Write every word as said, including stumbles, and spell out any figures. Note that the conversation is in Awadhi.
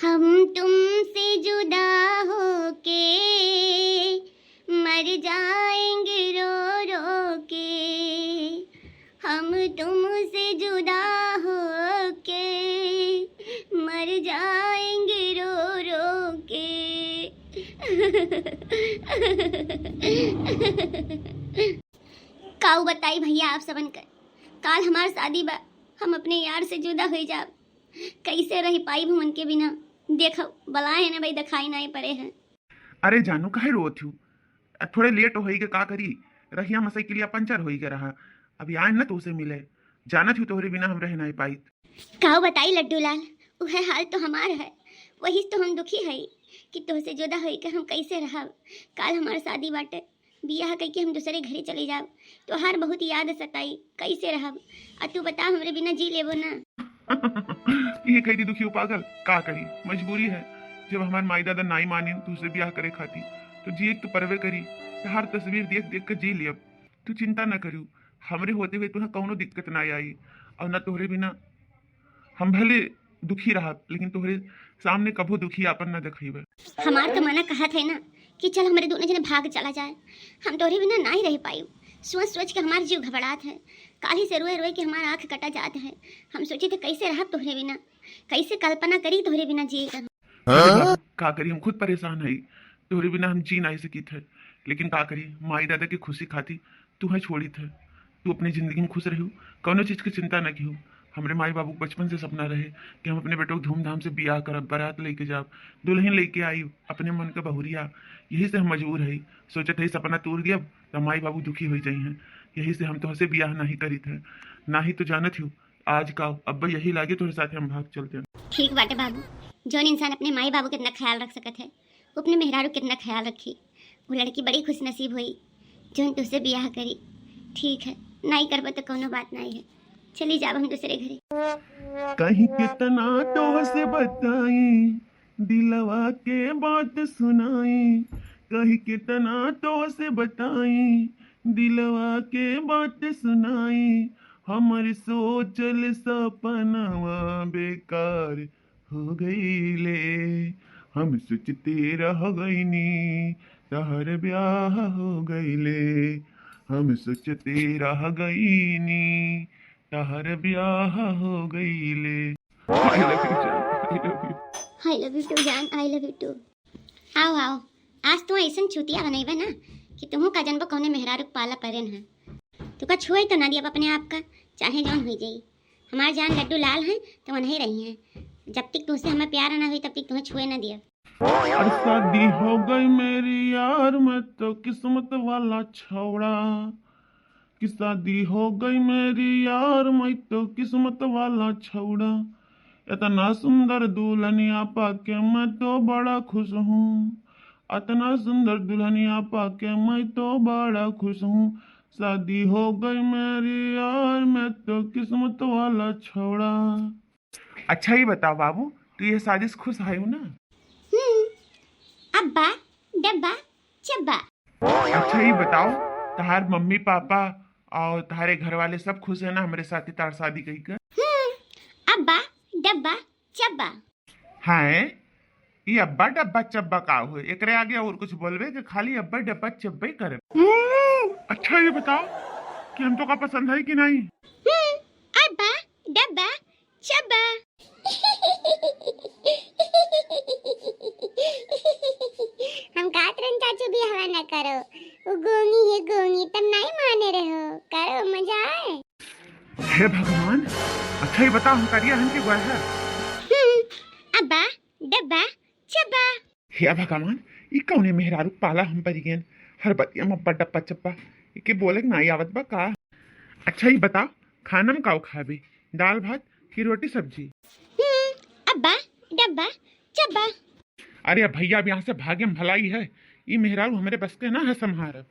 हम तुमसे जुदा होके मर जाएंगे रो रो के, हम तुमसे जुदा होके मर जाएंगे रो रो के। काऊ बताई भैया आप सबन के, काल हमार शादी बा, हम अपने यार से जुदा हो जाब, कैसे रह पाई हम उनके बिना? देखो बलाए है ना भाई, दिखाई नहीं पड़े हैं। अरे जानू, काहे रोत हूँ? अब थोड़े लेट होई के का करी, रहिया में साइकिलिया पंचर होई के रहा। अभी आए न तो उसे मिले, जानत हूँ तोहरे बिना हम रह नहीं पाइत। काऊ बताई लड्डू लाल, उहे हाल तो हमार है, वही तो हम दुखी है कि तोहसे जुदा होई के हम कैसे रहब। काल हमार शादी बाटे, बियाह कइके हम दूसरे घरे चले जाब, तोहार बहुत याद सताई, कैसे रहब? आ तू बता, हमरे बिना जी लेबो ना? ये कह दी दुखी पागल, का करी, मजबूरी है। जब हमार माई दादा नाई मानिन तोहसे बियाह करे खातिर, तो जिए के तो परवे करी। तोहार तस्वीर देख देख के जी लियब। तू चिंता न करू, हमरे होते हुए तुहे कौनो दिक्कत ना आई। और न तोहरे बिना हम भले दुखी रहब, लेकिन तोहरे सामने कभो दुखी आपन न देखइबे। हमार तो मना कहत है ना कि चल हमरे दोनों जने भाग चला जाए, हम तोहरे बिना ना ही रह पाई। सोच सोच के हमार जीव घबरात है, काली से रोए रोए के हमार आँख कटा जात है। हम सोचे थे कैसे रहब तोहरे बिना, कैसे कल्पना करी तोहरे बिना जिए का। अरे बाबू, का करी, हम खुद परेशान हई, तोहरे बिना हम जी नाहीं सकीत है। लेकिन का करी, माई दादा की खुशी खातिर तुहे छोड़ीत है। तू अपनी जिंदगी में खुश रहू, कौनो चीज की चिंता न किहू। हमरे माई बाबू के बचपन से सपना रहे कि हम अपने बेटो के धूमधाम से बियाह करब, बारात लेके जाब, दुल्हन लेके आई, अपने मन के बहुरिया। यही से हम मजबूर हई, सोचत हई सपना तोड़ दियब त माई बाबू दुखी हो जाई हैं। यही से हम तोहसे बियाह नाहीं करीत है, नाहीं तो जानत हूँ आज का अब्बा यही लागे तोहरे साथे हम भाग चलते हैं। ठीक बाटे बाबू, जौन इंसान अपने माई बाबू कितना ख्याल रख सकत है, वो अपने मेहरारू कितना ख्याल रखी। वो लड़की बड़ी खुशनसीब होई जौन तुझसे बियाह करी। ठीक है, नाई करबो तो कौनो बात नाई है, चली जाब हम दूसरे घरे। कहीं कितना तोहसे बताई, दिलवा के बात सुनाई, कहीं कितना तोहसे बताई, दिलवा के बात सुनाई, हमर सोचल सपनवा बेकार हो गईले। हम सोचते रह गईनी, तहर ब्याह हो गईले। हम सोचते रह गईनी, तहर ब्याह हो गईले। I love you जान, I love you। I love you too जान, I love you too। आओ, आओ, आज तू ऐसन चूतिया बनइबे ना कि तुहू का जनबो कौने मेहरारू के पाला परेन है। तू का छुए तो ना दियब अपने आप का, चाहे जौन हुई जाई। हमार जान लड्डू लाल हैं तो वनही रही हैं। जब तक तुझसे हमें प्यार ना हुई तब तक तुम्हें छुए ना दियब। और शादी हो गई मेरी यार, मैं तो किस्मत वाला छौड़ा। कि शादी हो गई मेरी यार, मैं तो किस्मत वाला छौड़ा। इतना सुंदर दुल्हनिया पाके मैं तो बड़ा खुश हूँ। इतना सुंदर दुल्हनिया पाके मैं तो बड़ा खुश हूँ। शादी हो गई मेरी यार, मैं तो किस्मत वाला छौड़ा। अच्छा, ये बताओ बाबू, तू ये शादी से खुश है ना? हम्म, अब्बा, डब्बा, चब्बा। अच्छा, ये बताओ, तहार मम्मी पापा और तहारे घर वाले सब खुश है ना हमरे साथे तार शादी कई कर? हम्म, अब्बा, डब्बा, चब्बा। हैं, ये अब्बा डब्बा चब्बा का हो? एकरे आगे और कुछ बोलबे कि खाली अब्बा डब्बा चब्बे करब? अच्छा, ये बताओ कि हम तो का पसंद है कि नहीं? हम्म, अब्बा डब्बा चब्बा। हम कहत रहन चाचू बियाहवा ना करो, वो गूंगी है गूंगी, तब नहीं माने रहो, करो मजा आए। हे भगवान, अच्छा ये बता हम करिया हन कि गोरहर? हम्म, अब्बा डब्बा चब्बा। हे भगवान, ई कौने मेहरारू पाला हम परि गएन? हर बतिया में अब्बा डब्बा चब्बा, इके बोले के नाई आवत बा का? अच्छा ई बता, खाना में काऊ खाबे, दाल भात कि रोटी सब्जी? हम्म, अब्बा डब्बा चब्बा। अरे अब भैया, अब यहाँ से भागे में भलाई है, ई मेहरारू हमरे बस के ना है संभारब।